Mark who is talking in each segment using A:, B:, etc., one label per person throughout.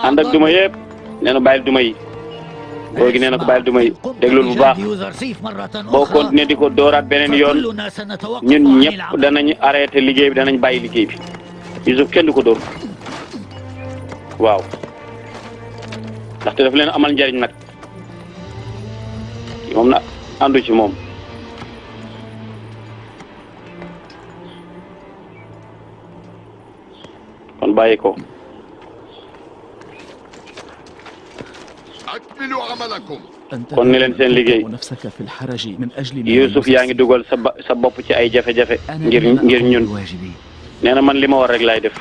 A: ànd ak duma yëpp nee na bàyyil duma yi góor gi nee na ko bàyyil duma yi déglul bu baax boo continuer di ko dooraat beneen yoon ñun ñëpp danañ arrêté liggéey bi danañ bàyyi liggéey bi Youssouf kenn du ko dóor waaw ndaxte daf leen amal njariñ nag moom na àndu ci moom kon bàyyi ko kon ni leen seen liggéey Youssouf yaa ngi dugal sa bopp ci ay jafe-jafe ngir ñun nee na man li ma war rek laay def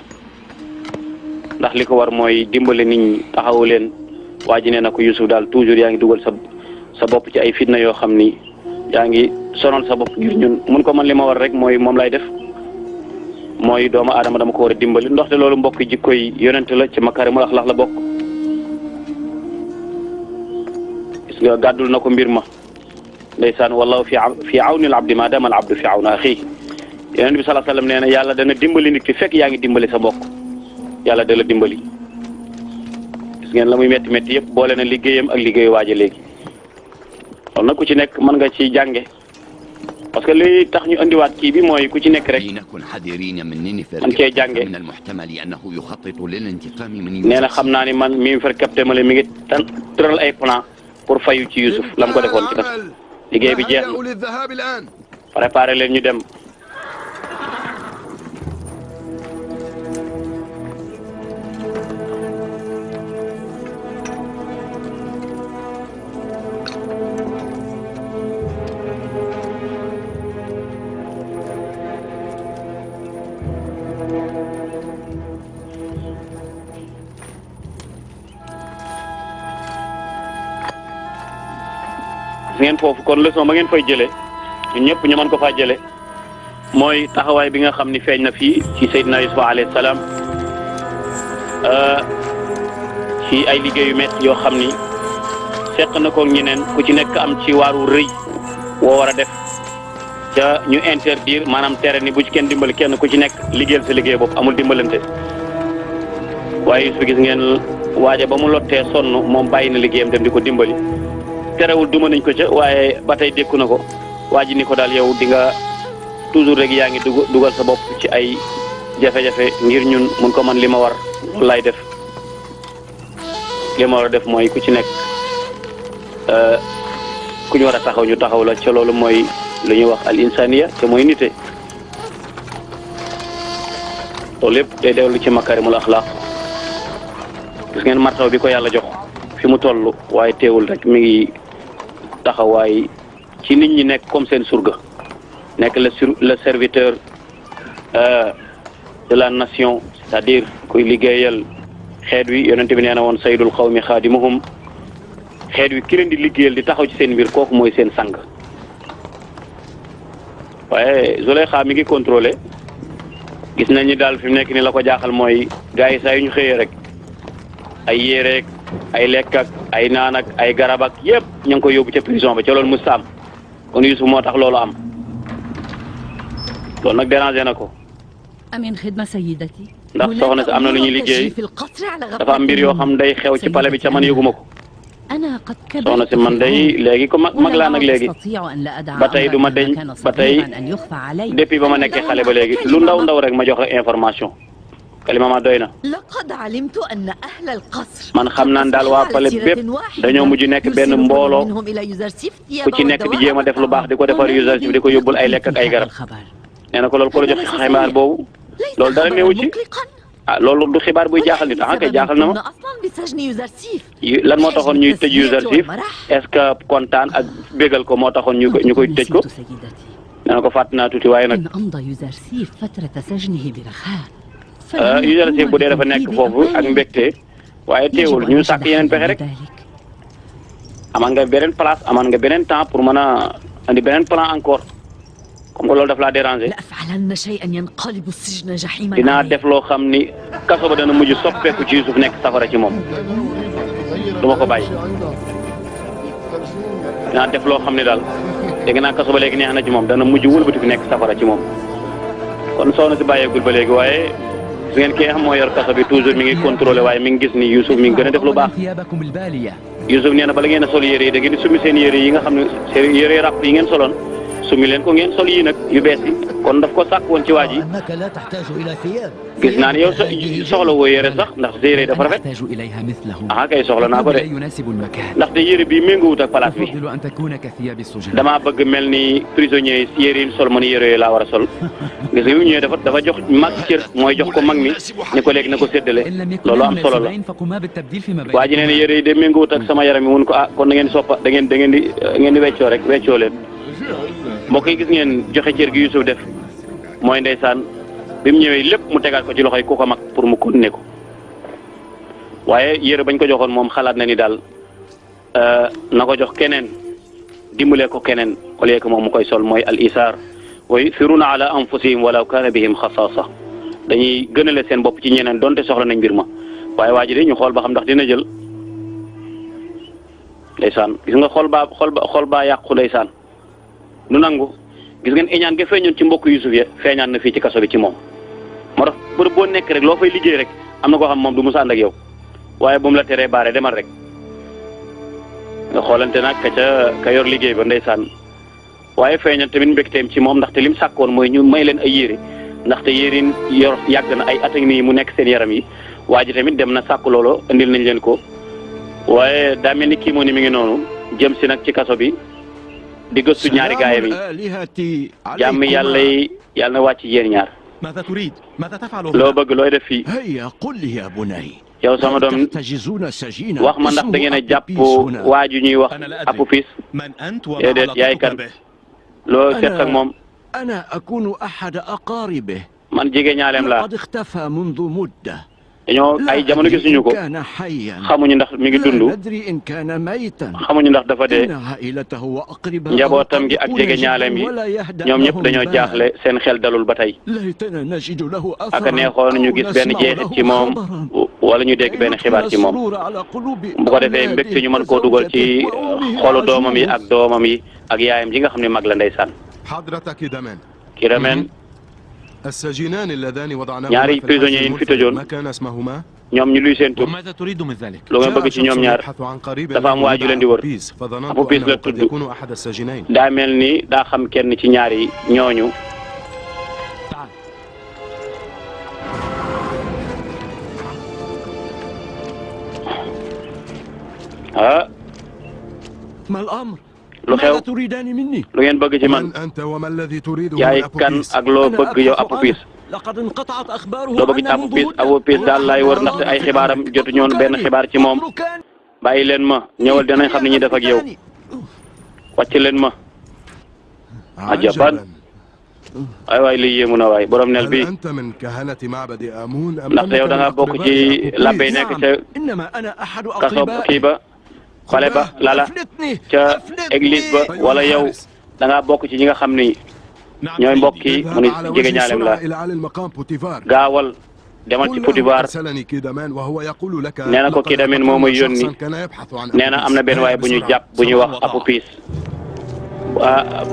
A: ndax li ko war mooy dimbale nit ñi taxawu leen waa ji nee na ko Youssouf daal toujours yaa ngi dugal sa bopp ci ay fitna yoo xam ni yaa ngi sonal sa bopp ngir ñun mun ko man li ma war rek mooy moom lay def mooy doomu aadama dama ko war a dimbali ndaxte loolu mbokk jikko yi yonent la ci makaarimul axlaaq la bokk gis nga gàddul na ko mbir ma ndeysaan wallahu fi awni al abdi ma dama al abdu fi awni axi yonent bi sallallahu alayhi wasallam nee na yàlla dana dimbali nit ki fekk yaa ngi dimbali sa mbokk yàlla da la dimbali gis ngeen la muy métti métti yëpp boole na liggéeyam ak liggéeyu waaja léegi loolu nag ku ci nekk mën nga ci jànge parce que li tax ñu andiwaat kii bi mooy ku ci nekk rek man cee jànge nee na xam naa ni man mi far capté ma mi ngi tëral ay plan pour fayu ci Youssouf la mu ko defoon ci kas liggéey bi jeex na préparé leen ñu dem ngeen foofu kon leçon ba ngeen fay jëlee ñun ñëpp ñu mën ko faa jëlee mooy taxawaay bi nga xam ni feeñ na fii ci Seydina Youssouf alayhi salaam ci ay liggéey yu métti yoo xam ni seq na ko ñeneen ku ci nekk am ci waaru rëy woo war a def ca ñu interdire maanaam tere ni bu ci kenn dimbali kenn ku ci nekk liggéeyal sa liggéey bopp amul dimbalante waaye Youssouf gis ngeen waaja ba mu lottee sonn moom bàyyi na liggéeyam dem di ko dimbali. terewul duma nañ ko ca waaye ba tey dékku na ko waa ji ni ko daal yow di nga toujours rek yaa ngi dugal sa bopp ci ay jafe-jafe ngir ñun mun ko man li ma war loolu laay def li ma war a def mooy ku ci nekk ku ñu war a taxaw ñu taxaw la ca loolu mooy lu ñuy wax al insaniya te mooy nite loolu lépp day dellu ci makarimul axlaaq gis ngeen martaw bi ko yàlla jox fi mu toll waaye teewul rek mi ngi taxawaay ci nit ñi nekk comme seen surga nekk le serviteur de la nation c'est-à-dire kuy liggéeyal xeet wi yonent bi nee na woon sayyidul qawmi xaadimuhum xeet wi ki leen di liggéeyal di taxaw ci seen mbir kooku mooy seen sang waaye Zuleyxa mi ngi contrôlé gis nañ ni daal fi mu nekk ni la ko jaaxal mooy gars yi saa yu ñu xëyee rek ay yéreek ay lekk ak ay naan ak ay garab ak yëpp ñu ngi koy yóbbu ca prison ba ca loolu musta am kon Youssouf moo tax loolu am loolu nag dérangé na ko ndax soxna si am na lu ñuy liggéey dafa am mbir yoo xam day xew ci pale bi ca man yëguma ko soxna si man day léegi ko mag laa nag léegi ba tey du ma deñ ba tey depuis ba ma nekkee xale ba léegi lu ndaw ndaw rek ma jox la information kalima ma doy na man xam naan daal waa pale bépp dañoo mujj nekk benn mbooloo ku ci nekk di jéem a def lu baax di ko defar Youssouf di ko yóbbul ay lekk ak ay garab nee na ko loolu ko la jox xibaar boobu loolu dara neewu ci ah loolu du xibaar buy jaaxal nit ah kay jaaxal na ma lan moo taxoon ñuy tëj Youssouf est-ce que kontaan ak bégal ko moo taxoon ñu koy tëj ko nee na ko fàtt naa tuuti waaye nag Youssouf bu dee dafa nekk foofu ak mbégte waaye teewul ñu sàkk yeneen pexe rek aman nga beneen place aman nga beneen temps pour mën a andi beneen plan encore comme que loolu daf laa déranger dinaa def loo xam ni kaso ba dana mujj soppeeku ci Youssouf nekk safara ci moom du ma ko bàyyi dinaa def loo xam ne daal dégg naa kaso ba léegi neex na ci moom dana mujj wëlbatiku nekk safara ci moom kon soxna si bàyyeegul ba léegi waaye su ngeen kii xam moo yor kaso bi toujours mi ngi contrôlé waaye mi ngi gis ni Youssouf mi ngi gën a def lu baax Youssouf nee na bala ngeen a sol yére yi da ngeen di summi seen yére yi nga xam ne seen yére ràpp yi ngeen soloon summi leen ko ngeen sol yi nag yu bees yi kon daf ko sàkk woon ci waa ji gis naa ne yow soxla woo yére sax ndax sa yére yi dafa rafet ah kay soxla naa ko de ndaxte yére bi méngoowut ak place bi damaa bëgg mel ni prisonnier yi yére yi sol ma ni yére yooyu laa war a sol gis nga ñëwee dafa jox mag cër mooy jox ko mag mi ni ko léegi na ko séddale loolu am solo la waa ji nee na yére yi de méngoowut ak sama yaram yi mun ko ah kon da ngeen soppa da ngeen di weccoo rek weccoo leen mbokk yi gis ngeen joxe cër gi Youssouf def mooy ndeysaan bi mu ñëwee lépp mu tegaat ko ci loxoy ku ko mag pour mu continuer ko waaye yére bañ ko joxoon moom xalaat na ni daal na ko jox keneen dimbalee ko keneen au lieu que moom mu koy sol mooy al isaar wa yusiruna ala anfusihim walaw kana bihim xasaasa dañuy gënale seen bopp ci ñeneen donte soxla nañ mbir ma waaye waa ji de ñu xool ba xam ndax dina jël ndeysaan gis nga xool baa yàqu ndeysaan nu nangu gis ngeen iñaan nga feeñoon ci mbokk Youssouf ya feeñaan na fii ci kaso bi ci moom moo tax bërëb boo nekk rek loo fay liggéey rek am na koo xam moom du musa ànd ak yow waaye bu mu la teree baare demal rek nga xoolante nag ka yor liggéey ba ndeysaan waaye feeñal tamit mbégteem ci moom ndaxte lim sàkkoon mooy ñu may leen ay yére ndaxte yérin yor yàgg na ay at ak nii mu nekk seen yaram yi waa ji tamit dem na sàkk loolu indil nañ leen ko waaye daa mel ni kii moo ni mi ngi noonu jëm si nag ci kaso bi di gëstu ñaari gaayam yi jàmm yàlla yi yàlla na wàcc yéen ñaar loo bëgg looy def fii yow sama doom wax ma ndax da ngeen a jàpp waa ju ñuy wax Apophis déedéet yaay kan loo seet ak moom man jege ñaaleem laa dañoo ay jamono gisuñu ko xamuñu ndax mi ngi dund xamuñu ndax dafa dee njabootam gi ak jege ñaaleem yi ñoom ñëpp dañoo jaaxle seen xel dalul ba tey aka neexoon ñu gis benn jeexit ci moom wala ñu dégg benn xibaar ci moom bu ko defee mbégte ñu mën koo dugal ci xolu doomam yi ak doomam yi ak yaayam ji nga xam ne mag la ndeysaan Kidameen ñaari prisonniers yi ñu fi tëjoon ñoom ñu luy seen tur lu nga bëgg ci ñoom ñaar dafa am waaju leen di wër Apophis la tudd daa mel ni daa xam kenn ci ñaari ñooñu ah lu xew lu ngeen bëgg ci man yaay kan ak loo bëgg yow Apophis loo bëgg ci Apophis daal laay wër ndaxte ay xibaaram jotu ñoon benn xibaar ci moom bàyyi leen ma ñëwal dinañ xam ni ñuy def ak yow wàcc leen ma ajaban ay waay li yéemu na waay borom nel bi ndaxte yow da nga bokk ci labbe yi nekk ca kaso kii ba xale ba lala ca église ba wala yow da ngaa bokk ci ñi nga xam ni ñooy mbokk yi mu ni jege ñaalem la gaawal demal ci Potifar nee na ko Kidameen moo may yónni nee na am na benn waay bu ñu jàpp bu ñuy wax Apophis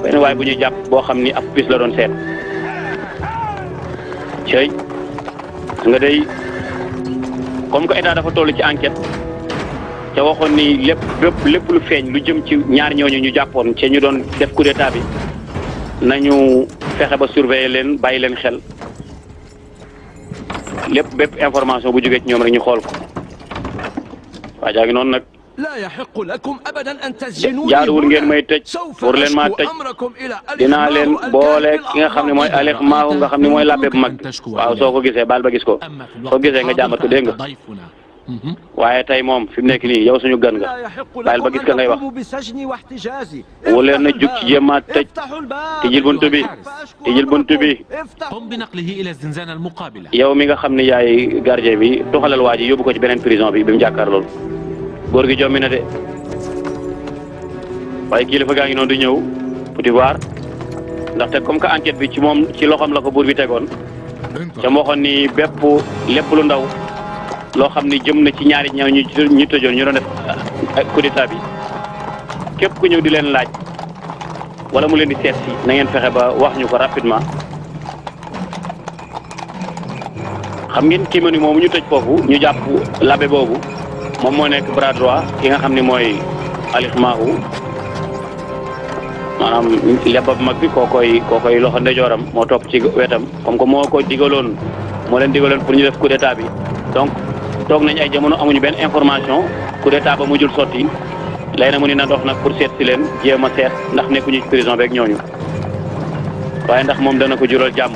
A: benn waay bu ñuy jàpp boo xam ni Apophis la doon seet cey nga day comme que état dafa toll ci enquête te waxoon ni lépp lu feeñ lu jëm ci ñaar ñooñu ñu jàppoon ci ñu doon def coup d'état bi nañu fexe ba surveiller leen bàyyi leen xel bépp information bu jógee ci ñoom rek ñu xool ko waa jaa ngi noonu nag jaaduwul ngeen may tëj pour leen maa tëj dinaa leen boole ki nga xam ne mooy Alex Maahu nga xam ne mooy labbe bu mag waaw soo ko gisee baal ba gis ko soo gisee nga jàmbat ko dégg nga waaye tey moom fi mu nekk nii yow suñu gan nga bàyyil ba gis ka ngay wax wala na jug ci jéem a tëj tijjil buntu bi yow mi nga xam ne yaay gardien bi doxalal waa ji yóbbu ko ci beneen prison bi mu jàkkaar loolu góor gi jommi na de waaye kilifa gaa ngi noonu di ñëw Potifar ndaxte comme que enquête bi ci moom ci loxoom la ko buur bi tegoon ca moo waxoon ni lépp lu ndaw loo xam ni jëm na ci ñaari ñaw ñu tëjoon ñu doon def coup d'état bi képp ku ñëw di leen laaj wala mu leen di seet si na ngeen fexe ba wax ñu ko rapidement xam ngeen Kimani moomu ñu tëj foofu ñu jàpp l'abbé boobu moom moo nekk bras droit ki nga xam ne mooy Alix Maahu maanaam lebba bu mag bi kookoy loxo ndeyjooram moo topp ci wetam comme que moo leen digaloon pour ñu def coup d'état bi donc toog nañ ay jamono amuñu benn information coup d'état ba mujjul sotti lay na mu ni na dox nag pour seet si leen jéem a seet ndax nekkuñu ci prison beeg ñooñu waaye ndax moom dana ko jural jàmm.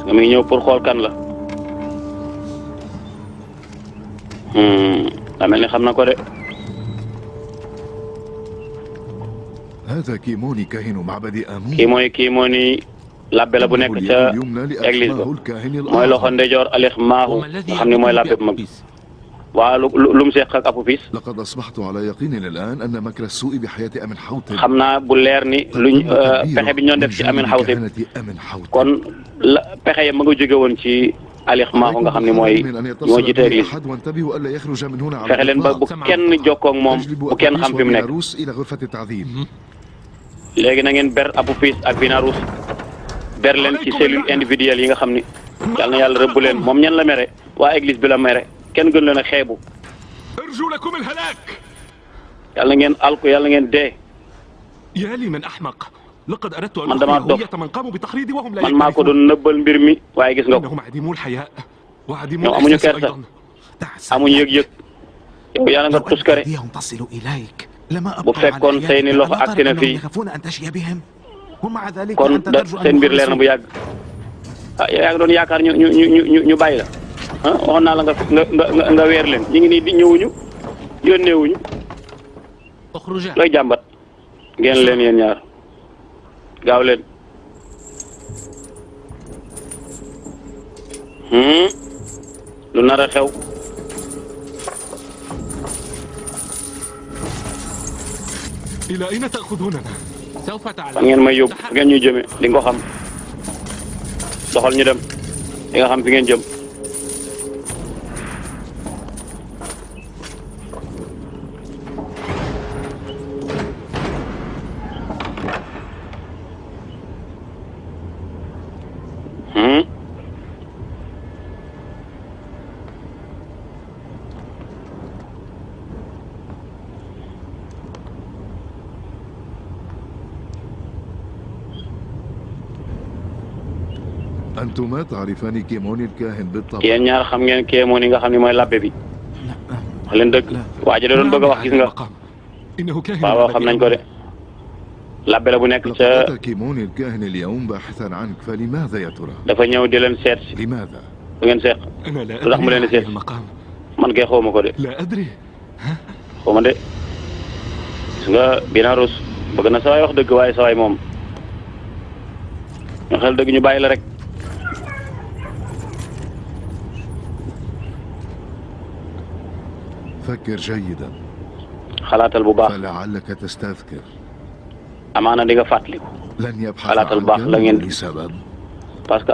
A: nga mi ngi ñëw pour xool kan la daa mel ni xam na ko de. kii mooy labbe la bu nekk ca église ba mooy loxo ndeyjoor Alix Maahu nga xam ne mooy labbe bu mag waaw lu mu seq ak Apophis xam naa bu leer ni luñ pexe bi ñu doon def ci Amin Xawtib kon la pexe ya ma nga jóge woon ci Alix Maahu nga xam ne moo jiite église fexe leen ba bu kenn jokkoo ak moom bu kenn xam fi mu nekk léegi na ngeen ber Apophis ak Binarous ber leen ci cellule individuelle yi nga xam ni yal na yàlla rëbb leen moom ñan la mere waa église bi la mere kenn gën leen a xeebu yàlla ngeen alku yàlla ngeen dee man damaa dof man maa ko doon nëbbal mbir mi waaye gis nga ko ñoom amuñu kersa amuñu yëg-yëg yow yàlla nga tuskare bu fekkoon seeni loxo agsi na fii kon seen mbir leer na bu yàgg ah yaa ngi doon yaakaar ñu bàyyi la ah waxoon naa la nga weer leen ñu ngi nii di ñëwuñu yónneewuñu looy jàmbat ngeen leen yéen ñaar gaaw leen lu nar a xew fa ngeen may yóbbu fa ngeen ñuy jëme di nga ko xam doxal ñu dem di nga xam fi ngeen jëm yéen ñaar xam ngeen Kémoni nga xam ne mooy labbe bi wax leen dëgg waa ji da doon bëgg a wax gis nga waaw xam nañ ko de labbe la bu nekk ca dafa ñëw di leen seet si bu ngeen seet lu tax mu leen di seet man kay xaw ma ko de xaw ma de gis nga Binarous bëgg na sawaay wax dëgg waaye sawaay moom ñu xel dëgg ñu bàyyi la rek xalaatal bu baax amaana di nga fàttaliku xalaatal bu baax la ngeen parce que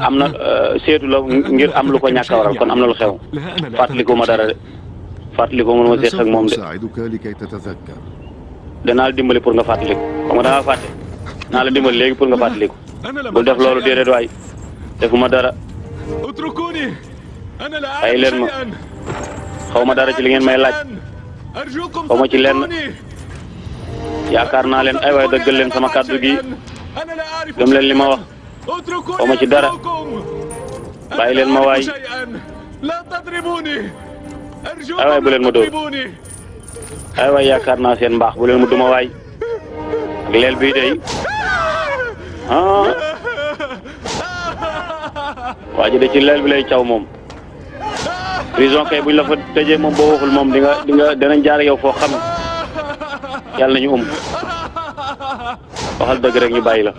A: am na seetu la ngir am lu ko ñàkk a waral kon am na lu xew fàttaliku ma dara de fàttaliku ma ma seet ak moom de danaa la dimbali pour nga fàttaliku xam nga da ngaa fàtte naa la dimbali léegi pour nga fàttaliku bul def loolu déedéet waay defuma dara ay leen ma xaw ma dara ci li ngeen may laaj xaw ma ci lenn yaakaar naa leen ay waay dëggal leen sama kàddu gi gëm leen li ma wax xaw ma ci dara bàyyi leen ma waay ay waay bu leen ma dóor ay waay yaakaar naa seen mbaax bu leen ma duma waay ak leel bii day waa ji de ci leel bi lay caw moom prison kay buñ la fa tëjee moom boo waxul moom di nga danañ jaar yow foo xam yàlla nañu waxal dëgg rek ñu bàyyi la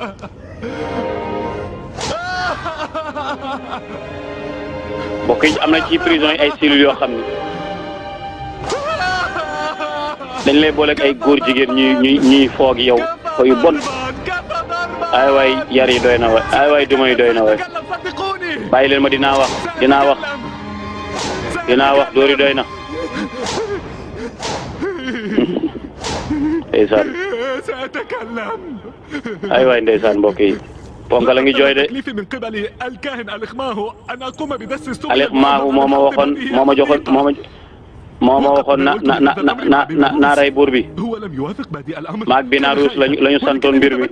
A: mbokk yi am na ci prison yi ay cellules yoo xam ni dañ lay booleeg ay góor jigéen ñuy foog yow fo yu bon ay waay yar yi doy na waay ay waay duma yi doy na waay bàyyi leen ma dinaa wax dóori doy na ndeysaan ay waay ndeysaan mbokk yi ponk la ngi jooy de Alex Maahu moo ma waxoon naa rey buur bi maag Binarus lañu santoon mbir mi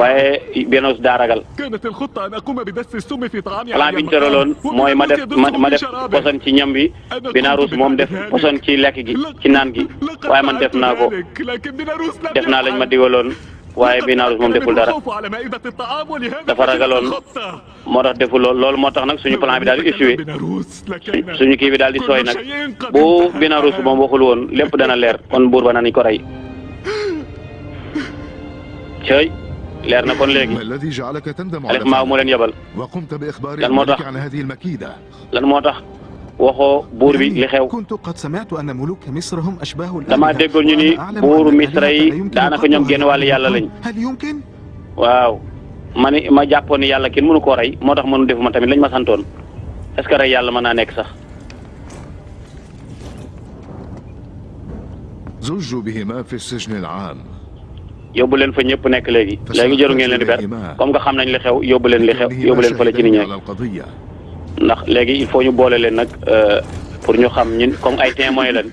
A: waaye Binarus daa ragal plan bi ñu tëraloon mooy ma def poson ci ñam bi Binarus moom def poson ci lekk gi ci naan gi waaye man def naa ko def naa lañ ma digaloon waaye Binarus moom deful dara dafa ragaloon moo tax deful loolu moo tax nag suñu plan bi daal di échoué suñu kii bi daal di sooy nag bu Binarus moom waxul woon lépp dana leer kon buur ba nañ ko rey cëy leer na kon léegi Alex Maahu moo leen yebal lan moo tax waxoo buur bi li xew damaa déggoon ñu ni buuru Misra yi daanaka ñoom genn wàllu yàlla lañ waaw ma jàppoon ni yàlla kenn mënu koo rey moo tax mënu defuma tamit lañ ma santoon est-ce que rey yàlla mën naa nekk sax. yóbbu leen fa ñëpp nekk léegi jëru ngeen leen di ber comme nga xam nañ li xew yóbbu leen fële ci nit ñi ndax léegi il faut ñu boole leen nag pour ñu xam ñun comme ay témoins lañ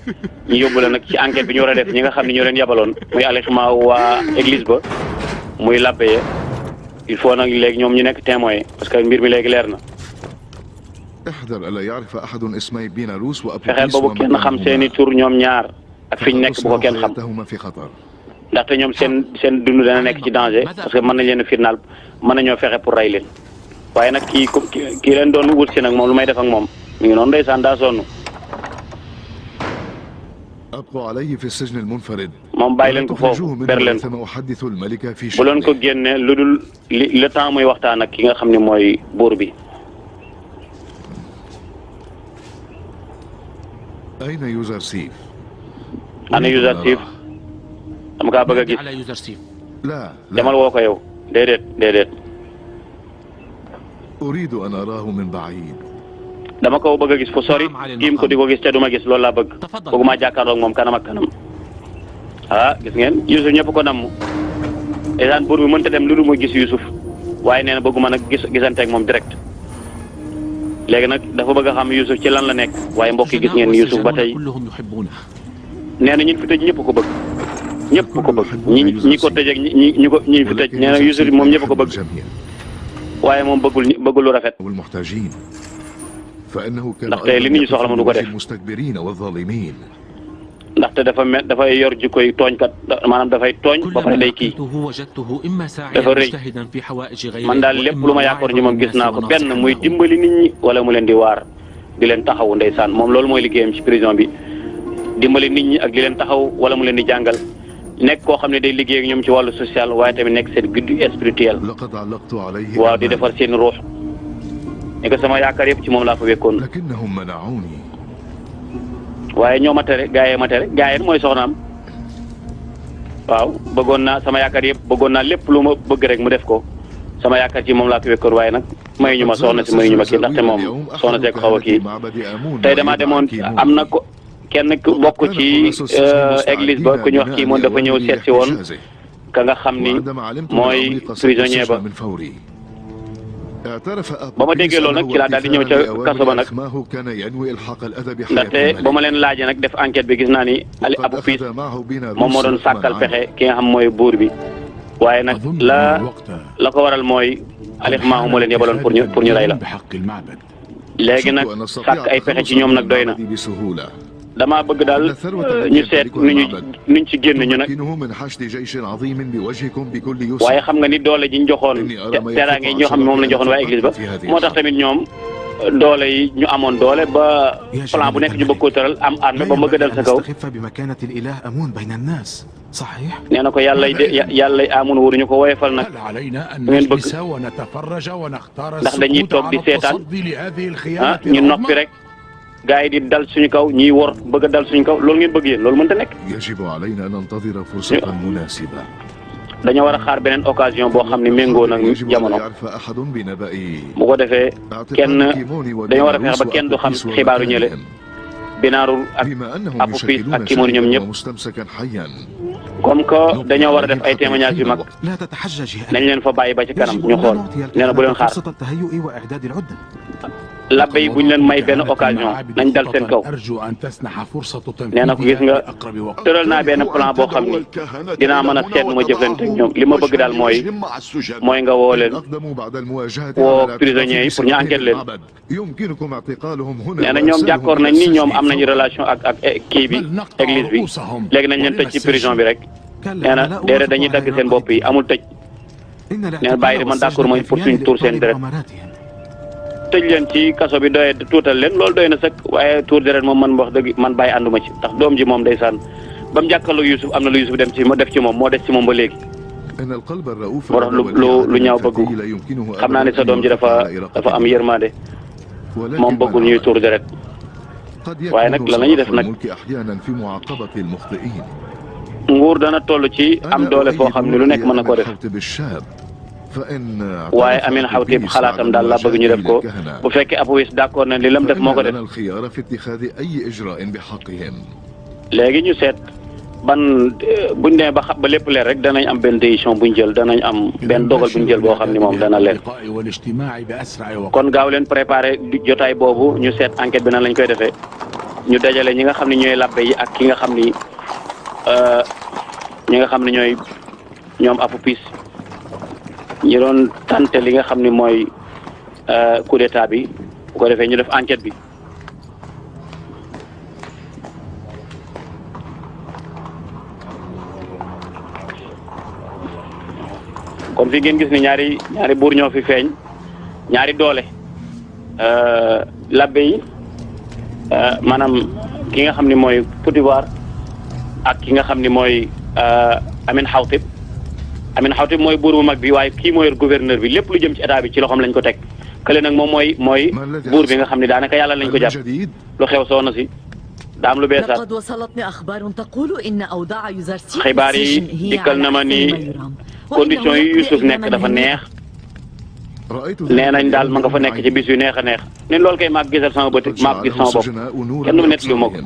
A: ñu yóbbu leen nag ci enquête bi ñu war a def ñi nga xam ne ñoo leen yabaloon muy Alex Maahu waa église ba muy labbe ya il faut nag léegi ñoom ñu nekk témoins parce que mbir mi léegi leer na. fexeel boobu kenn xam seeni tur ñoom ñaar ak fi ñu nekk bu ko kenn xam ndaxte ñoom seen dund dana nekk ci danger parce que mën nañ leen a firnaal mën nañoo fexe pour rey leen. waaye nag kii leen doon wut si nag moom lu may def ak moom mi ngi noonu ndeysaan daa sonn moom bàyyi leen ko foofu ber leen ko bu leen ko génne lu dul le temps muy waxtaan ak ki nga xam ne mooy buur bi. ana Yuzarsif dama kaa bëgg a gis demal woo ko yow déedéet. dama ko bëgg a gis fu sori tiim ko di ko gis te duma gis loolu laa bëgg bëgguma jàkkaarloog moom kanam ak kanam gis ngeen Youssouf ñëpp ko namm esaan buur bi mënta dem lu dul muy gis Youssouf waaye nee na bëgguma nag gisanteeg moom direct léegi nag dafa bëgg a xam Youssouf ci lan la nekk waaye mbokk yi gis ngeen Youssouf ba tey nee na ñi fi tëj ñëpp ko bëgg ñi ko tëj ak ñi fi tëj nee na Youssouf moom ñëpp ko bëgg waaye moom bëggul lu rafet ndaxte li nit ñi soxla mu du ko def ndaxte dafay yor jikkoy tooñkat maanaam dafay tooñ ba pare day kii dafa rëy man daal lépp lu ma yaakaar ñu moom gis naa ko benn muy dimbali nit ñi wala mu leen di waar di leen taxawu ndeysaan moom loolu mooy liggéeyam ci prison bi dimbali nit ñi ak di leen taxaw wala mu leen di jàngal nekk koo xam ne day liggéey ak ñoom ci wàllu social waaye tamit nekk seen guide spirituel waaw di defar seen ruux ne ko sama yaakaar yëpp ci moom laa fa wekkoon waaye ñoo ma tere gaa yi mooy soxnaam waaw bëggoon naa sama yaakaar yëpp bëggoon naa lépp lu ma bëgg rek mu def ko sama yaakaar ci moom laa fa wekkoon waaye nag mayuñu ma soxna si mayuñu ma kii ndaxte moom soxna see ko xaw a kii tey damaa demoon am na ko kenn ku bokk ci église ba ku ñu wax kii moom dafa ñëw seet si woon ka nga xam ni mooy prisonnier ba ba ma déggee loolu nag ci laa daal di ñëw ca kaso ba nag ndaxte ba ma leen laajee nag def enquête bi gis naa ni Ali Abu Fiis moom moo doon sàkkal pexe ki nga xam mooy buur bi waaye nag la ko waral mooy Alex Maahu moo leen yebaloon pour ñu rey la léegi nag sàkk ay pexe ci ñoom nag doy na. damaa bëgg daal ñu seet nuñ ci génn ñu nag waaye xam nga ni doole ji ñu joxoon teraange yi ñoo xam ne moom la ñu joxoon waa église ba moo tax tamit ñoom doole yi ñu amoon doole ba plan bu nekk ñu bëgg koo tëral am arme ba bëgg a dal sa kaw nee na ko yàlla amun waruñu ko woyefal nag bu ngeen bëgg ndax dañuy toog di seetaan ñu noppi rek gaa yi di dal suñu kaw ñiy wor bëgg a dal suñu kaw loolu ngeen bëgg yéen loolu mënta nekk. dañoo war a xaar beneen occasion boo xam ne méngoo nag jamono bu ko defee kenn dañoo war a fexe ba kenn du xam xibaaru ñële binaarul ak Apophis ak Kimoon ñoom ñëpp comme que dañoo war a def ay témoignages yu mag nañ leen fa bàyyi ba ci kanam ñu xool nee na bu leen xaar labbe yi bu ñu leen may benn occasion nañ dal seen kaw nee na ko gis nga tëral naa benn plan boo xam ni dinaa mën a seet nu ma jëflante ak ñoom li ma bëgg daal mooy nga woo leen woo prisonniers yi pour ñu enquête leen nee na ñoom d'accord nañ ni ñoom am nañu relation ak kii bi église bi léegi nañ leen tëj ci prison bi rek nee na déedéet dañuy dagg seen bopp yi amul tëj nee na bàyyi di man d'accord mooy pour suñ tuur seen deret tëj leen ci kaso bi doye tuutal leen loolu doy na sëkk waaye tuur deret moom man wax dëgg man bàyyi ànduma ci ndax doom ji moom ndeysaan ba mu jàkkaarloo Youssouf am na lu Youssouf dem ci def ci moom moo des ci moom ba léegi moo tax lu ñaaw bëggu xam naa ne sa doom ji dafa am yërmande moom bëggul ñuy tuur deret waaye nag la nañuy def nag nguur dana toll ci am doole foo xam ne lu nekk mën na ko def waaye Amin Xawtib xalaatam daal la bëgg ñu def ko bu fekkee Apophis d'accord na li lam def moo ko def léegi ñu seet ban buñ demee ba lépp leer rek danañ am benn décision buñ jël danañ am benn dogal buñ jël boo xam ni moom dana leer kon gaaw leen préparer jotaay boobu ñu seet enquête bi nan lañ koy defee ñu dajale ñi nga xam ne ñooy labbe yi ak ki nga xam ni ñi nga xam ne ñooy ñoom Apophis ñi doon tante li nga xam ni mooy coup d'état bi bu ko defee ñu def enquête bi kon fi ngeen gis ni ñaari buur ñoo fi feeñ ñaari doole labbe yi maanaam ki nga xam ni mooy Potifar ak ki nga xam ni mooy Amin Xawtib mooy buur bu mag bi waaye kii mooy gouverneur bi lépp lu jëm ci état bi ci loxoom lañ ko teg kële nag moom mooy buur bi nga xam ne daanaka yàlla lañ ko jàpp lu xew soona si daam lu beesaat xibaar yi dikkal na ma ni conditions yi Youssouf nekk dafa neex nee nañ daal ma nga fa nekk ci bis yu neex a neex ni loolu kay maag gisal sama bët maag gis sama bopp kenn du nett lu ma ko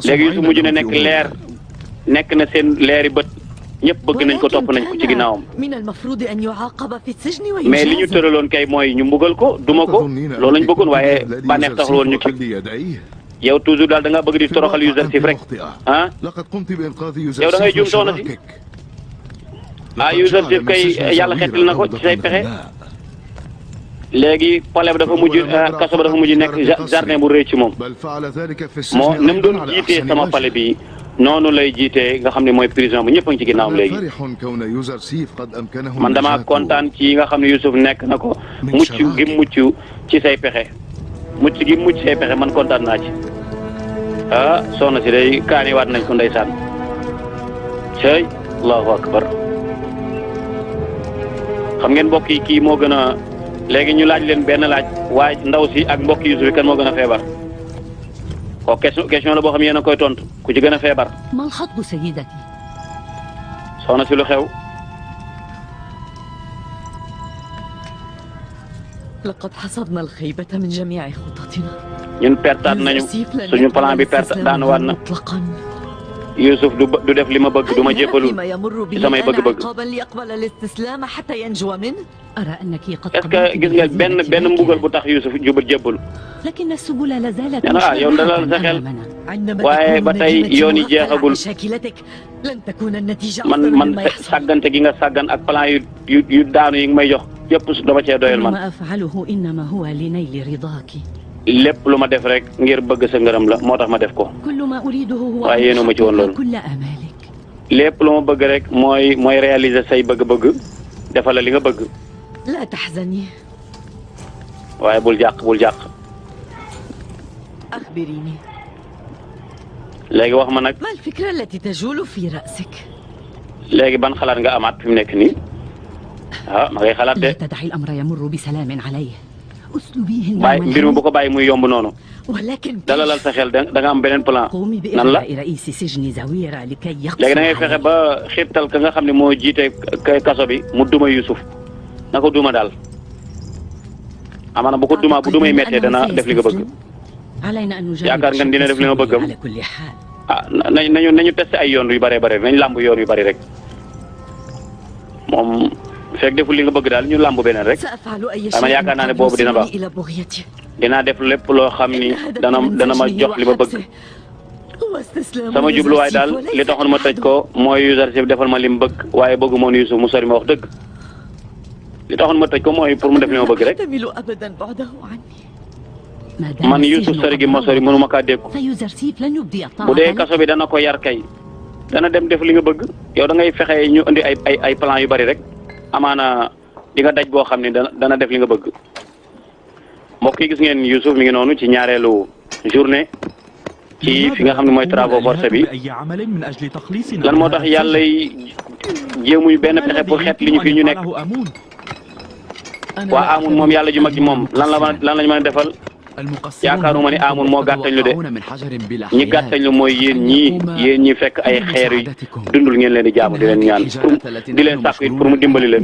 A: léegi Youssouf mujj na nekk leer nekk na seen leeri bët ñëpp bëgg nañ ko topp nañ ko ci ginnaawam mais li ñu tëraloon kay mooy ñu mbugal ko duma ko loolu lañ bëggoon waaye bànneex taxul woon ñu kii yow toujours daal da nga bëgg di toroxal Youssouf rek ah yow da ngay juum soxna si Youssouf kay yàlla xeetal na ko ci say pexe léegi palais ba dafa mujj kaso ba dafa mujj nekk jardin bu rëy ci moom moo ni mu doon jiitee sama palais bi noonu lay jiitee nga xam ne mooy prison bu ñëpp a ngi ci ginnaawam léegi man damaa kontaan ci nga xam ne Youssouf nekk na ko mucc gi mucc ci say pexe mucc gi mucc say pexe man kontaan naa ci soxna si day kaani waat nañ ko ndeysaan cey allahu akbar xam ngeen mbokk yi kii moo gën a léegi ñu laaj leen benn laaj waaye ndaw si ak mbokk Youssouf yi kan moo gën a feebar ko question la boo xam yéen a koy tontu ku ci gën a feebar.
B: mal xatbu sayyidati.
A: soxna si lu xew.
B: laqad xasadna alxaybata min jamiici xutatina.
A: ñun pertaat nañu suñu plan bi perte daanuwaat na. Youssouf du def li ma bëgg du ma jébbalul ci samay bëgg-bëgg. est-ce que gis nga benn mbugal bu tax Youssouf jubal jébbalu. yow dalal sa xel waaye ba tey yoon yi jeexagul man sàggante gi nga sàggan ak plan yu daanu yi nga may jox yëpp dama cee doyal man. lépp lu ma def rek ngir bëgg sa ngërëm la moo tax ma def ko waaye yéenu ma ci woon loolu lépp lu ma bëgg rek mooy réaliser say bëgg-bëgg defal la li nga bëgg waaye bul jàq léegi wax ma nag léegi ban xalaat nga amaat fi mu nekk nii ma ngay xalaat de bàyyi mbir mi bu ko bàyyi muy yomb noonu dalalal sa xel da nga am beneen plan nan la léegi da ngay fexe ba xiirtal ka nga xam ne moo jiite kaso bi mu duma Yusuf na ko duma daal amaana bu ko duma bu dumay méttee dana def li nga bëgg yaakaar nga dina def li nga bëggam ah nañu testé ay yoon yu bëree bëri nañ làmb yoon yu bëri rek moom fekk deful li nga bëgg daal ñu làmb beneen rek waaye man yaakaar naa ne boobu dina baax dinaa def lépp loo xam ni dana ma jox li ma bëgg sama jubluwaay daal li taxoon ma tëj ko mooy usership defal ma li mu bëgg waaye bëggu moon Yusuf mu sori ma wax dëgg li taxoon ma tëj ko mooy pour mu def li ma bëgg rek man Yusuf sori gi ma sori mënuma kaa dégg bu dee kaso bi dana ko yar kay dana dem def li nga bëgg yow da ngay fexe ñu indi ay plan yu bari rek amaana di nga daj boo xam ne dana def li nga bëgg mbokk yi gis ngeen Yusuf mi ngi noonu ci ñaareelu journée ci fi nga xam ne mooy travaux forcés bi lan moo tax yàlla jéemuy benn pexe pour xeet li ñu fi ñu nekk waa Amun moom yàlla ju mag ji moom lan lañ mën a defal yaakaaruma ni Amun moo gàttañ lu de ñi gàttañ lu mooy yéen ñi fekk ay xeer yi dundul ngeen leen di jaamu di leen ñaan di leen sàkku it pour mu dimbali leen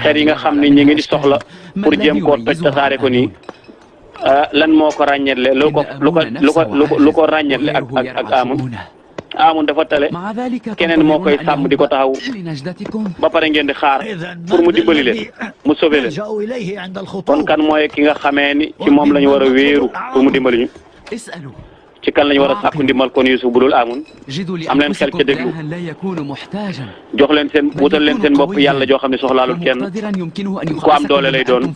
A: xeer yi nga xam ne ñi ngi di soxla pour jéem koo toj tasaare ko nii lan moo ko ràññeetle lu ko ràññeetle ak Amun dafa tale keneen moo koy sàmm di ko taxaw ba pare ngeen di xaar pour mu dimbali leen mu sauver leen kon kan mooy ki nga xamee ni ci moom la ñu war a wéeru pour mu dimbali ñu ci kan la ñu war a sàkku ndimbal kon Yusuf bu dul Amun am leen xel ca déglu jox leen seen wutal leen seen bopp yàlla joo xam ne soxlaalul kenn ku am doole lay doon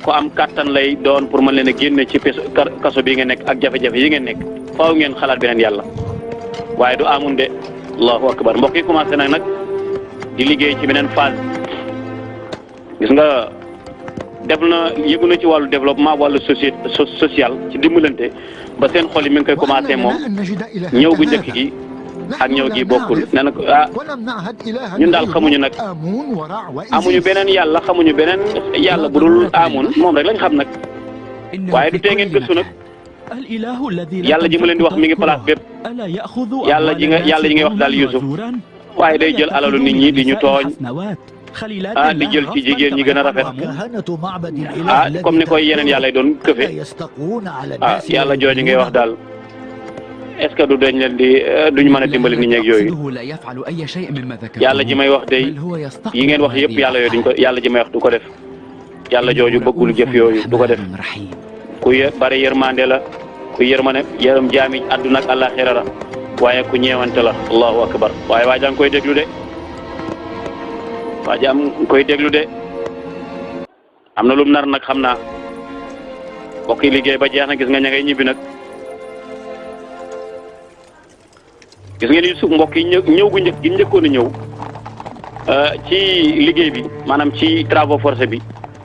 A: ku am kàttan lay doon pour mën leen a génne ci kaso bii ngeen nekk ak jafe-jafe yi ngeen nekk faaw ngeen xalaat beneen yàlla waaye du Amun de allahu akbar mbokk yi commencé nag di liggéey ci beneen phase gis nga def na yëgu na ci wàllu développement wàllu social ci dimbalante ba seen xol yi mi ngi koy commencé moom ñëw gu njëkk gi ak ñëw gi bokkul nee na ko ñun daal xamuñu nag amuñu beneen yàlla xamuñu beneen yàlla bu dul Amun moom rek lañ xam nag waaye du tee ngeen gëstu nag yàlla ji ma leen di wax mi ngi place bépp yàlla ji ngay wax daal Yusuf waaye day jël alalu nit ñi di ñu tooñ di jël ci jigéen ñi gën a rafet comme ni koy yeneen yàlla doon këfe yàlla jooju ngay wax daal est-ce que du dañ leen di duñ mën a dimbali nit ñi ak yooyu yàlla ji may wax day yi ngeen wax yëpp yàlla ji may wax du ko def yàlla jooju bëggul jëf yooyu du ko def ku bari yërmande la ku yërëm jaami àdduna ak àllaaxira la waaye ku ñeewante la allahu akbar waaye waa jaa ngi koy déglu de waa jaa ngi koy déglu de am na lum nar nag xam naa mbokk yi liggéey ba jeex na gis nga ña ngay ñibbi nag gis ngeen Yusuf mbokk yi ñëw gu njëkk gi njëkkoon a ñëw ci liggéey bi maanaam ci travaux forcés bi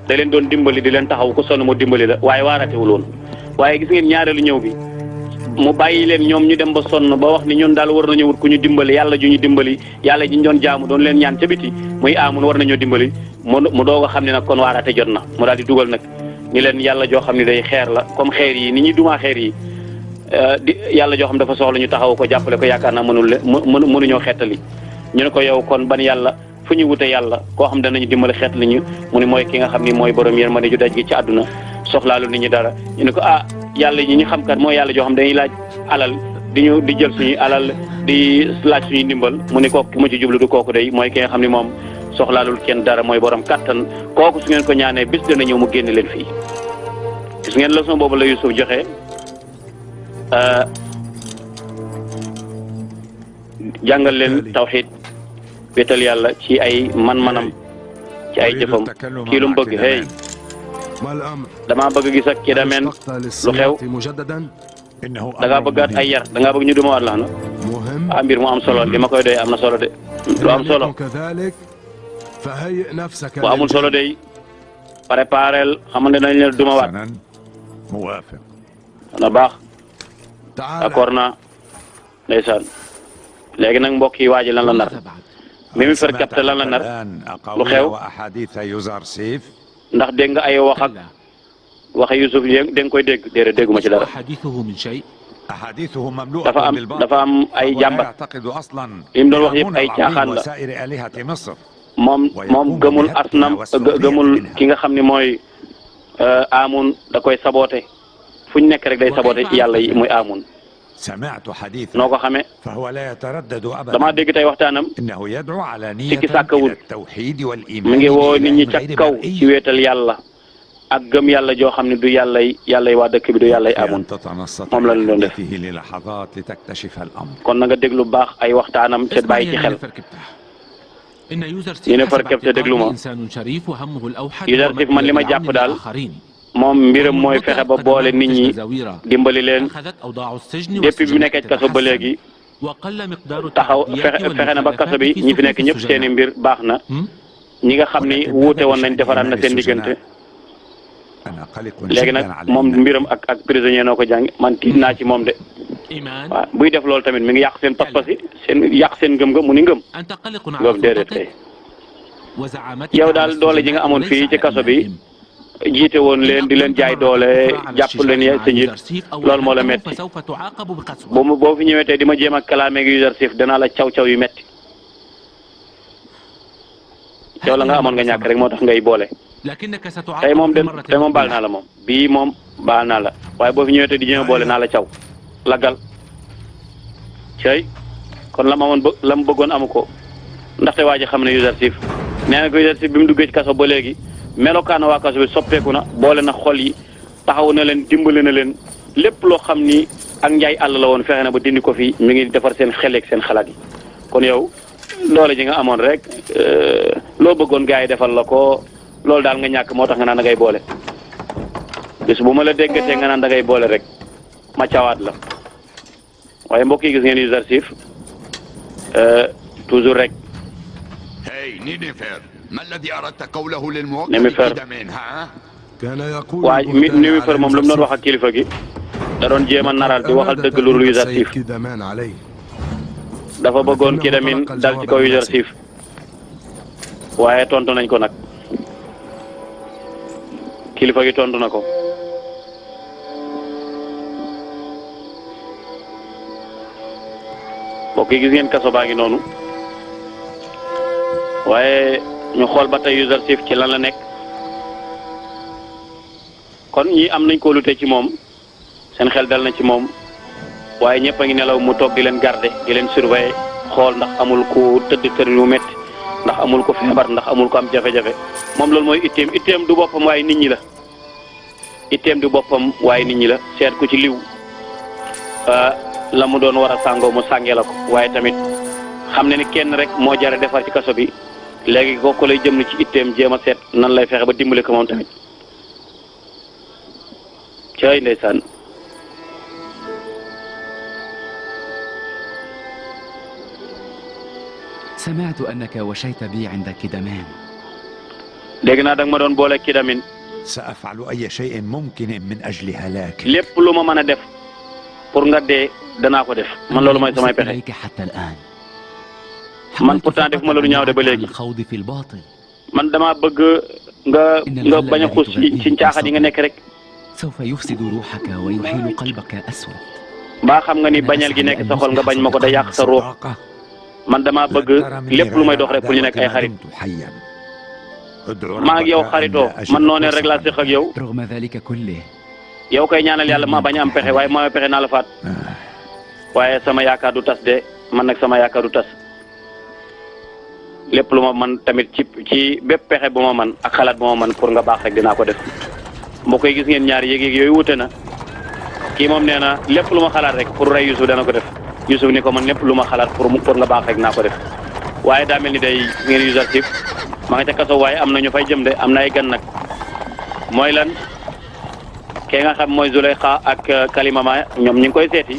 A: da leen doon dimbali di leen taxaw ko sonn moo dimbali la waaye waaratewul woon waaye gis ngeen ñaareelu ñëw bi mu bàyyi leen ñoom ñu dem ba sonn ba wax ni ñun daal war nañu wut ku ñu dimbali yàlla ju ñu dimbali yàlla ji ñu doon jaamu doon leen ñaan ca biti muy Amun war nañoo dimbali mu doog a xam ne nag kon waarate jot na mu daal di dugal nag ni leen yàlla joo xam ne day xeer la comme xeer yi ni ñuy dumaa xeer yi yàlla joo xam dafa soxla ñu taxaw ko jàppale ko yaakaar naa mënuñoo xettali ñu ne ko yow kon ban yàlla fu ñu wute yàlla koo xam danañu dimbali xeet li ñu mu ni mooy ki nga xam ni mooy borom yërmande ju daj gi ci àdduna soxlaalu nit ñi dara ñu ne ko yàlla yi ñu xam kat mooy yàlla joo xam dañuy laaj alal di jël suñuy alal di laaj suñuy ndimbal mu ni kooku ki ma ci jublu du kooku day mooy ki nga xam ni moom soxlaalul kenn dara mooy borom kattan kooku su ngeen ko ñaanee bis dana ñëw mu génn leen fii gis ngeen leçon boobu la Yusuf joxe jàngal leen tawxiid wéetal yàlla ci ay man-manam ci ay jëfam kii lu mu bëgg hey damaa bëgg gis ak kii dameen lu xew da ngaa bëggaat ay yar da ngaa bëgg ñu dumawaat la na mbir mu am solo li ma koy doy am na solo de lu am solo bu amul solo de préparel xam ne dañ leen dumawaat na baax d'accord naa ndeysaan léegi nag mbokk yi waaji lan la nar mi fer capté lan la nar lu xew ndax dégg nga ay wax ak waxe Yusuf da nga koy dégg déedéet dégguma ci dara. dafa am ay jàmbat li mu doon wax yëpp ay caaxaan la moom gëmul asnam gëmul ki nga xam ne mooy Amun da koy saboote fu ñu nekk rek day saboote yàlla yi muy Amun. noo ko xamee damaa dégg tey waxtaanam sikki sàkkawul mi ngi woo nit ñi ca kaw ci wéetal yàlla ak gëm yàlla joo xam ne du yàllay waa dëkk bi du yàllay Amun moom la ñu doon def kon na nga déglu baax ay waxtaanam te bàyyi ci xel. ñu ne farkeb te déglu ma Yuzarsif man li ma jàpp daal moom mbiram mooy fexe ba boole nit ñi dimbali leen depuis bi mu nekkee ci kaso ba léegi taxaw fexe na ba kaso bi ñi fi nekk ñëpp seeni mbir baax na ñi nga xam ni wuute woon nañ defaraat na seen diggante léegi nag moom mbiram ak prisonnier noo ko jàng man tiit naa ci moom de waaw buy def loolu tamit mi ngi yàq seen pas-pas yi yàq seen ngëm-ngëm mu ni ngëm déedéet kay yow daal doole ji nga amoon fii ci kaso bi jiite woon leen di leen jaay doole jàpp leen ye sa njiit loolu moo la metti boo fi ñëwee tey di ma jéem a kalaamee gi Yuzarsif danaa la caw yu metti yow la nga amoon nga ñàkk rek moo tax ngay boole tey moom baal naa la moom bii moom baal naa la waaye boo fi ñëwee tey di jéem a boole naa la caw laggal cey kon la ma amoon la mu bëggoon amu ko ndaxte waa ji xam ne Yuzarsif nee na ko Yuzarsif bi mu duggee ci kaso ba léegi melokaana waa kaso bi soppeeku na boole na xol yi taxaw na leen dimbale na leen lépp loo xam ni ak njaay àll la woon fexe na ba dindi ko fi mi ngi defar seen xel ak seen xalaat yi kon yow loole ji nga amoon rek loo bëggoon gars yi defal la ko loolu daal nga ñàkk moo tax nga naan da ngay boole bis bu ma la déggatee nga naan da ngay boole rek ma cawaat la waaye mbokk yi gis ngeen Yuzarsif toujours rek. Néméfer waaye Néméfer moom lu mu doon wax ak kilifa gi da doon jéem a naral di waxal dëgg lu dul Yuzarsif dafa bëggoon Kidamin dal ci kaw Yuzarsif waaye tontu nañ ko nag kilifa gi tontu na ko. mbokk yi gis ngeen kaso baa ngi noonu waaye ñu xool ba tey Yuzarsif ci lan la nekk kon ñi am nañ ko lute ci moom seen xel dal na ci moom waaye ñëpp a ngi nelaw mu toog di leen garder di leen surveiller xool ndax amul ku tëdd tër yu métti ndax amul ko feebar ndax amul ko am jafe-jafe moom loolu mooy itteem du boppam waaye nit ñi la itteem du boppam waaye nit ñi la seet ku ci liw la mu doon war a sàngoo mu sàngee la ko waaye tamit xam ne ni kenn rek moo jare defar ci kaso bi léegi kooku lay jëm ni ci itteem jéem a seet nan lay fexe ba dimbale ko moom tamit cay ndeysaan
C: سمعت أنك وشيت بي عند كدمان.
A: dégg naa da nga ma doon boole Kidamin.
D: سأفعل أي شيء ممكن من أجل هلاك.
A: lépp lu ma mën a def pour nga dee danaa ko def man loolu mooy samay pexe. man pourtant def ma la lu ñaaw de ba léegi. man damaa bëgg nga bañ a xuus ci caaxaan yi nga nekk rek. baa xam nga ni bañal gi nekk sa xol nga bañ ma ko da yàq sa ruux. man damaa bëgg lépp lu may dox rek pour ñu nekk ay xarit maa ak yow xaritoo man noonee rek laa séq ak yow yow koy ñaanal yàlla ma bañ a am pexe waaye ma pexe naa la faat waaye sama yaakaar du tas de man nag sama yaakaar du tas lépp lu ma man tamit ci bépp pexe bu ma man ak xalaat bu ma man pour nga baax rek dinaa ko def mbokk yi gis ngeen ñaari yéeg-yéeg yooyu wute na kii moom nee na lépp lu ma xalaat rek pour rey Youssouf dana ko def Youssouf ni ko man lépp lu ma xalaat pour nga baax rek naa ko def waaye daa mel ni day ngeen Yuzarsif ma nga ca kaso waaye am na ñu fay jëm de am na ay gan nag mooy lan kee nga xam mooy Zuleyxa ak Kalimama ñoom ñu ngi koy seeti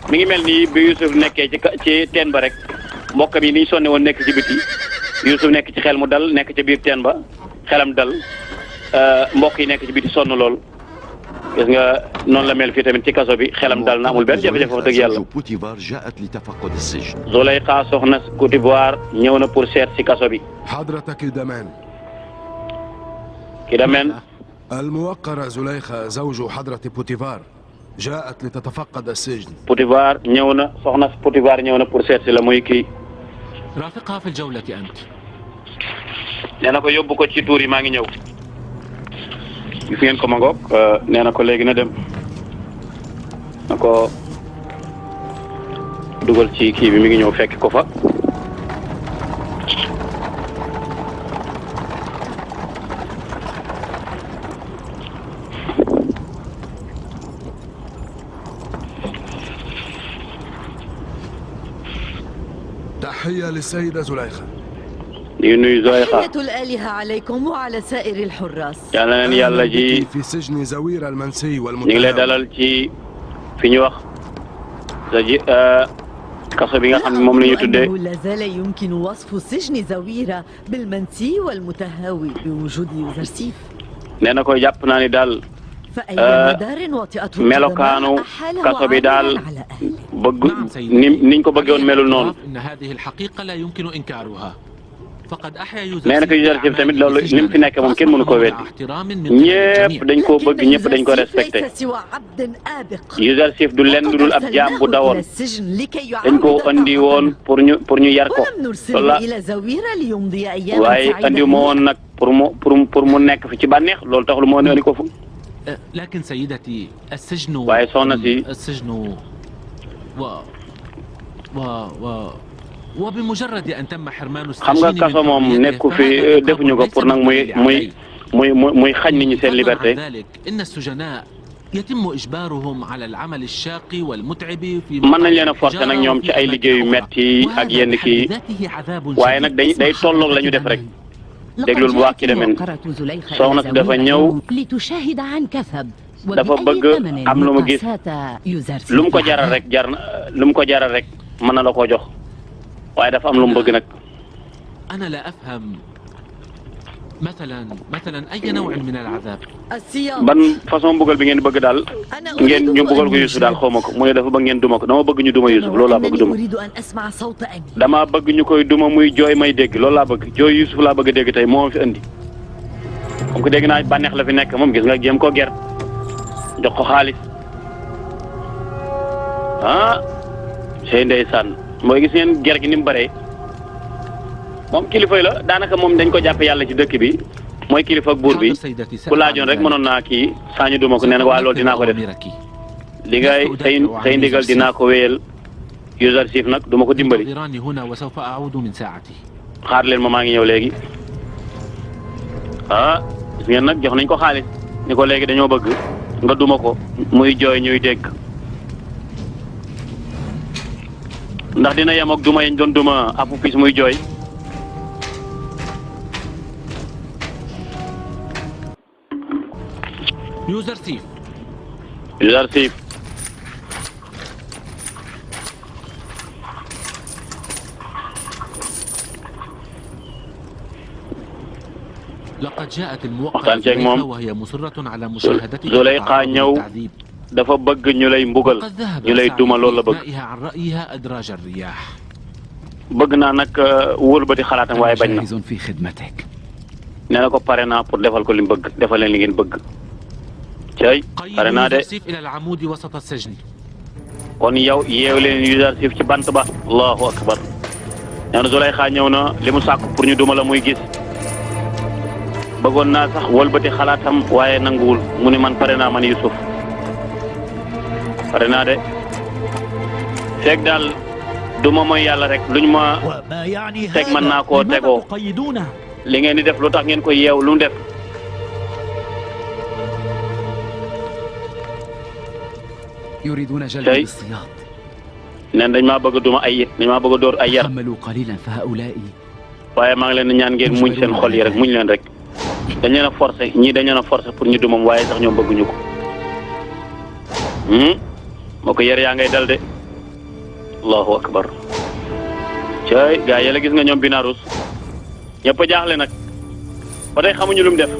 A: mi ngi mel ni bi Youssouf nekkee ci teen ba rek mbokkam yi ni ñu sonne woon nekk ci biti Youssouf nekk ci xel mu dal nekk ci biir teen ba xelam dal mbokk yi nekk ci biti sonn lool gis nga noonu la mel fii tamit ci kaso bi xelam dal na amul benn jafe-jafe wax dëgg yàlla. Zuleyxa soxna Côte d'Ivoire ñëw na pour seet ci kaso bi. Kidamen
E: الموقرة زليخة زوج حضرة بوتيفار جاءت لتتفقد السجن.
A: Potifar ñëw na soxna Potifar ñëw na pour seet si la muy kii.
F: رافقها في الجولة أنت.
A: nee na ko yóbbu ko ci tuur yi maa ngi ñëw. gis ngeen ko ma ngoog nee na ko léegi na dem na ko dugal ci kii bi mi ngi ñëw fekk ko fa.
E: تحية للسيدة زليخة.
A: di nuyu Zuleyxa.
B: تحية الآلهة عليكم وعلى سائر الحراس.
A: yàlla na leen yàlla ji
E: في سجن زوير المنسي
A: ñu ngi lay
E: والمتهم.
A: dalal ci fi ñu wax sa ji kaso bi nga xam ne moom la ñu tuddee.
B: أنه لا زال يمكن وصف سجن زويرة بالمنسي والمتهاوي بوجود يوزرسيف.
A: nee na ko jàpp naa ni daal
B: فأي مدار وطئته
A: melokaanu kaso bi daal bëgg niñ ko bëggee woon melul noonu.
F: إن هذه الحقيقة لا يمكن إنكارها. فقد أحيا
A: nee na ko Yuzarsif tamit loolu li mu fi nekk moom kenn mënu koo weddi ñëpp dañ koo bëgg ñëpp dañ ko respecté. Yuzarsif du lenn lu dul ab jaam bu dawoon dañ koo andi woon pour ñu yar ko loolu la waaye andi ma woon nag pour mu nekk fi ci bànneex loolu taxul moo andi ko fu.
F: لكن سيدتي السجن
A: waaye soxna si
F: السجن وبمجرد أن تم حرمان
A: xam nga kaso moom nekku fi defuñu ko pour nag muy xañ nit ñi seen liberté.
F: إن السجناء يتم إجبارهم على العمل الشاق والمتعب في
A: mën nañ leen a forcer nag ñoom ci ay liggéey yu metti ak yenn kii waaye nag day tolloog la ñu def rek. déglul bu wax ci demen soxna si dafa ñëw dafa bëgg am lu mu gis lu mu ko jaral rek lu mu ko jaral rek mën na la koo jox waaye dafa am lu mu bëgg nag.
F: أنا لا أفهم مثلا أي نوع من العذاب.
A: ban façon mbugal bi ngeen bëgg daal ngeen ñu mbugal ko Yusuf daal xaw ma ko mu ne dafa bëgg ngeen duma ko dama bëgg ñu duma Yusuf loolu laa bëgg duma. dama bëgg ñu koy duma muy jooy may dégg loolu laa bëgg jooy Yusuf laa bëgg a dégg tey moo fi andi. comme que dégg naa bànneex la fi nekk moom gis nga jéem ko ger jox ko xaalis ah sey ndeysaan mooy gis ngeen ger gi ni mu bëree moom kilifa la daanaka moom dañ ko jàppe yàlla ci dëkk bi mooy kilifa ak buur bi ku laajoon rek mënoon naa kii saa ñu duma ko nee na waa loolu dinaa ko def li ngay say ndigal dinaa ko wéyal Yuzarsif nag duma ko dimbali xaar leen ma maa ngi ñëw léegi ah gis ngeen nag jox nañ ko xaalis ni ko léegi dañoo bëgg nga duma ko muy jooy ñuy dégg ndax dina yem ak duma yañ doon duma apu pis muy jooy.
F: Yuzarsif. لقد جاءت الموقعة زليخة وهي مصرة على مشاهدتك
A: Zuleyxa ñëw dafa bëgg ñu lay mbugal ñu lay duma loolu la bëgg.
F: عن رأيها أدراج الرياح.
A: bëgg naa nag wëlbati xalaatam waaye bañ na.
C: في خدمتك.
A: nee na ko pare naa pour defal ko li mu bëgg defal leen li ngeen bëgg. cey pare naa de.
F: إلى العمود وسط السجن.
A: kon yow yeew leen Yuzarsif ci bant ba. allahu akbar. nee na Zuleyxa ñëw na li mu sàkk pour ñu duma la muy gis. bëggoon naa sax wëlbati xalaatam waaye nanguwul mu ne man pare naa man Yusuf pare naa de fekk daal duma mooy yàlla rek luñ ma teg mën naa koo tegoo li ngeen di def lu tax ngeen ko yeew lu mu def.
C: يريدون جلب الصياد.
A: neen dañ maa bëgg a duma ay it dañ maa bëgg a dóor ay yar.
C: تحملوا قليلا فهؤلاء.
A: waaye maa ngi leen di ñaan ngeen muñ seen xol yi rek muñ leen rek. dañ leen a forcé ñii dañ leen a forcé pour ñu dumam waaye sax ñoom bëgguñu ko. moo ko yar yaa ngay dal de. allahu akbar. cay gaa yi la gis nga ñoom Binarus ñëpp a jaaxle nag ba tey xamuñu lu mu def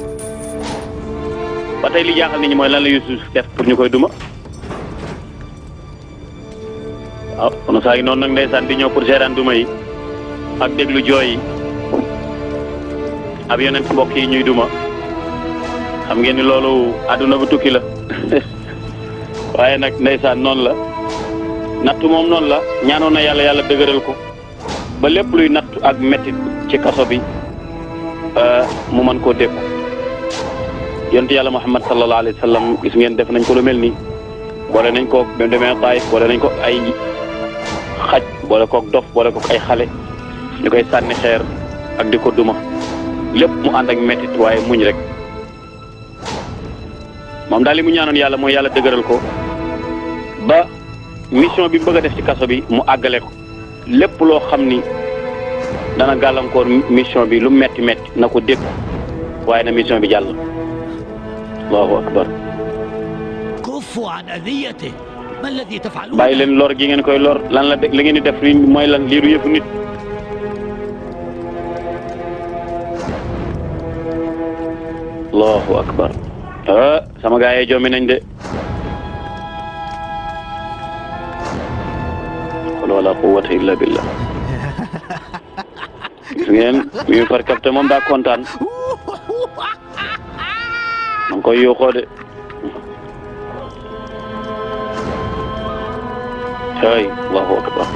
A: ba tey li jaaxal nit ñi mooy lan la Yusuf def pour ñu koy duma. waaw kon saa ngi noonu nag ndeysaan di ñëw pour seetaan duma yi ak déglu jooy yi ab yonent mbokk yi ñuy duma xam ngeen ni loolu àdduna bu tukki la waaye nag ndeysaan noonu la nattu moom noonu la ñaanoon na yàlla yàlla dëgëral ko ba lépp luy nattu ak mettit ci kaso bi mu mën koo dékku yonent yàlla Muhammad sallallahu alayhi wa sallam gis ngeen def nañ ko lu mel nii boole nañ ko ba mu demee Taif boole nañ ko ay xaj boole kook dof boole kook ay xale ñu koy sànni xeer ak di ko duma lépp mu ànd ak mettit waaye muñ rek moom daal li mu ñaanoon yàlla mooy yàlla dëgëral ko ba mission bi mu bëgg a def ci kaso bi mu àggale ko lépp loo xam ni dana gàllankoor mission bi lu metti metti na ko dégg waaye na mission bi jàll. Allahu akbar. bàyyi leen lor gi ngeen koy lor lan la li ngeen di def li mooy lan lii du yëfu nit. Allahu akbar. Sama gaa yi joomi nañ de. wala quwwata illa billah. gis ngeen mi far capté moom daa kontaan. ma ngi koy yuuxoo de. ay Allahu akbar.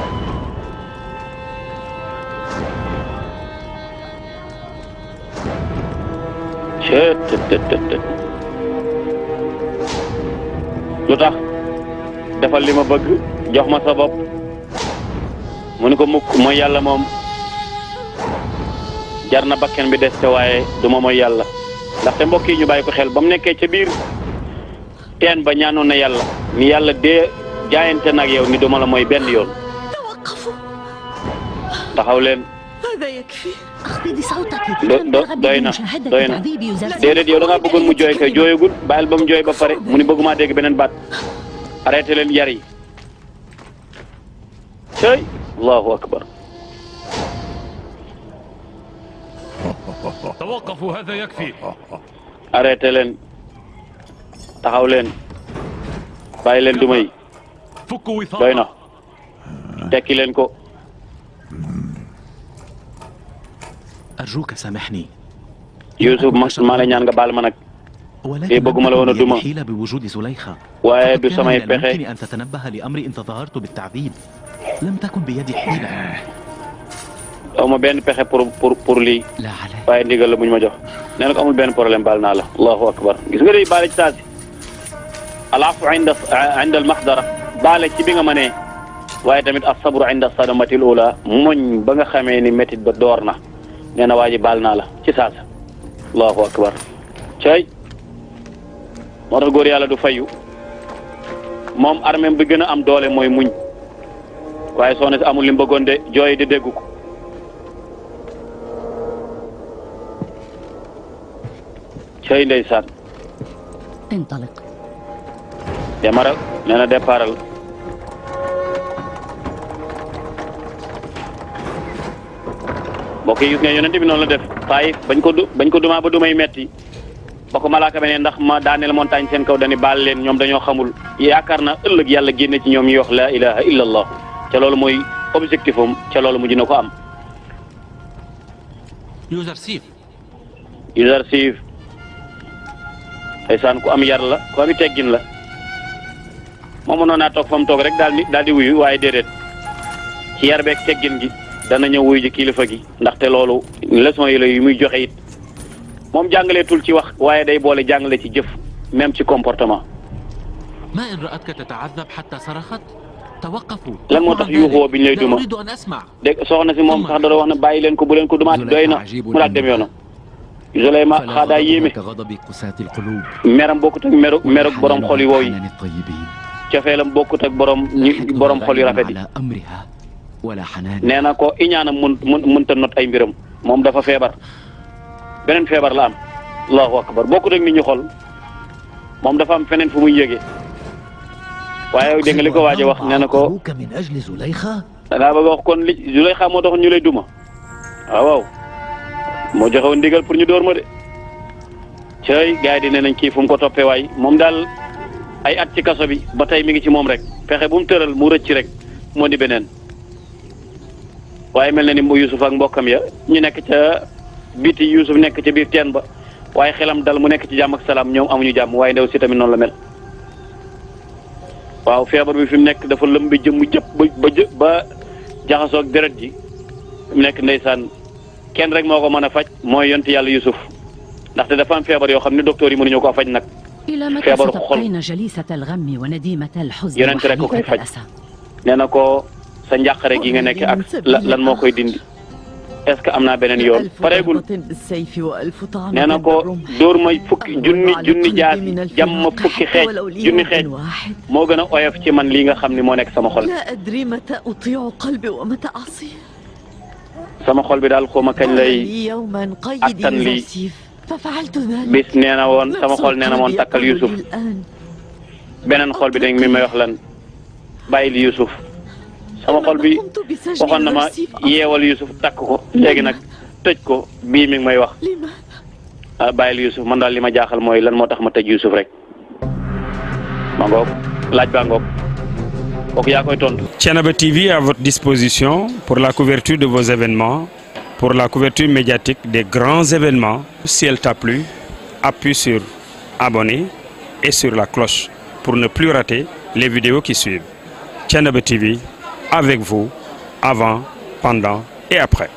A: lu tax defal li ma bëgg jox ma sa bopp mu ni ko mukk mooy yàlla moom jar na bakken bi des te waaye du ma mooy yàlla ndaxte mbokk yi ñu bàyyi ko xel ba mu nekkee ca biir teen ba ñaanoon na yàlla ni yàlla dee jaayante nag yow ni duma la mooy benn yoon taxaw leen doy na déedéet yow da ngaa bëggoon mu jooy kay jooyagul bàyyil ba mu jooy ba pare mu ni bëgguma dégg beneen baat arrêté leen yar yi cey allahu akbar
G: توقفوا هذا يكفي
A: arrêté leen taxaw leen bàyyi leen duma yi
G: فكوا وثاقا
A: doy na tekki leen ko
C: أرجوك سامحني
A: Youssouf maa la ñaan nga baal ma nag
C: ولكن
A: bëgguma la woon a duma
C: حيلة بوجود زليخة
A: waaye du
C: كان
A: samay
C: من الممكن
A: pexe
C: أن تتنبه لأمر إن تظاهرت بالتعذيب لم تكن بيدي حيلة
A: aw ma benn pexe pour lii
C: لا علي
A: waaye ndigal la bu ñu ma jox nee na ko amul benn problème baal naa la allahu akbar gis nga day baale ci saasi alafu inda al maxdara baale ci bi nga mënee waaye tamit as-sabru inda sadamatil ula moñ ba nga xamee ni métit ba door na nee na waa ji baal naa la ci saasa allahu akbar cay moo tax góor yàlla du fayu moom armée bi gën a am doole mooy muñ waaye soxna si amul li mu bëggoon de jooy di dégg ko cey ndeysaan
H: انطلق
A: demaral nee na départal mbokk yi gis nga yonent bi noonu la def Taif bañ ko dumaa ba dumay metti ba ko malaaka be ne ndax ma daaneel montagne seen kaw dañu baal leen ñoom dañoo xamul yaakaar na ëllëg yàlla génne ci ñoom ñuy wax la ilaha illa allah ca loolu mooy objectif am ca loolu mujj na ko am
F: Yuzarsif
A: Yuzarsif ndeysaan ku am yar la ku am teggin la moom mënoon naa toog fa mu toog rek daal di wuyu waaye déedéet ci yar beeg teggin gi dana ñëw wuyu ji kilifa gi ndaxte loolu leçon yi la yu muy joxe it moom jàngaleetul ci wax waaye day boole jàngale ci jëf même ci comportement.
F: ما إن رأتك تتعذب حتى صرخت توقفوا
A: lan moo tax yuuxoo bi ñu lay duma
F: لا أريد أن أسمع
A: dégg soxna si moom sax dara wax na bàyyi leen ko bu leen ko dumaat doy na mu daal dem yoonam. Zuleyma xaa daa yéeme
C: كغضب قساة القلوب
A: meram bokkut ak meruk borom xol yu wow yi
C: وحنان الطيبين
A: cofeelam bokkut ak borom xol yu rafet yi.
C: على أمرها ولا حنان
A: nee na ko iñaanam mënta not ay mbiram moom dafa feebar beneen feebar la am allahu akbar bokkut ak nit ñu xol moom dafa am feneen fu muy yëgee waaye dégg nga li ko waaj a wax nee na ko
B: من أجل زليخة
A: dangaa bëgg wax kon li Zuleyxa moo tax ñu lay duma waaw moo joxewoon ndigal pour ñu door ma de cay gars yi di ne nañ kii fu mu ko toppee waay moom daal ay at ci kaso bi ba tey mi ngi ci moom rek fexe bu mu tëral mu rëcc rek moo di beneen waaye mel na ni mu Youssouf ak mbokkam ya ñu nekk ca biti Youssouf nekk ca biir teen ba waaye xelam dal mu nekk ci jàmm ak salaam ñoom amuñu jàmm waaye ndaw si tamit noonu la mel waaw feebar bi fi mu nekk dafa lëmbi jëmm jëpp ba jaxasoo ak deret ji fi mu nekk ndeysaan kenn rek moo ko mën a faj mooy yonent yàlla Yusuf ndaxte dafa am feebar yoo xam ne docteur yi mënuñu koo faj nag feebaru xol yonent rek ko koy faj nee na ko sa njàqare gi nga nekk ak lan moo koy dindi est-ce que am naa beneen yoon pareegul nee na ko dóor ma fukki junni jaas jam ma fukki junni xeej moo gën a oyof ci man lii nga xam ni moo nekk sama xol sama xol bi daal xawma kañ lay attan lii bis nee na woon sama xol nee na woon takkal Yusuf beneen xol bi dañ mi may wax lan bàyyil Yusuf sama xol bi waxoon na ma yeewal Yusuf takk ko léegi nag tëj ko bii mi ngi may wax bàyyil Yusuf man daal li ma jaaxal mooy lan moo tax ma tëj Yusuf rek ma ngoog laaj baa ngoog kooku yaa koy tontu.
I: Thiénaba TV à votre disposition pour la couverture de vos événements, pour la couverture médiatique des grands événements. Si elle t'a plu, appuie sur abonner et sur la cloche pour ne plus rater les vidéos qui suivent. Thiénaba TV avec vous, avant, pendant et après.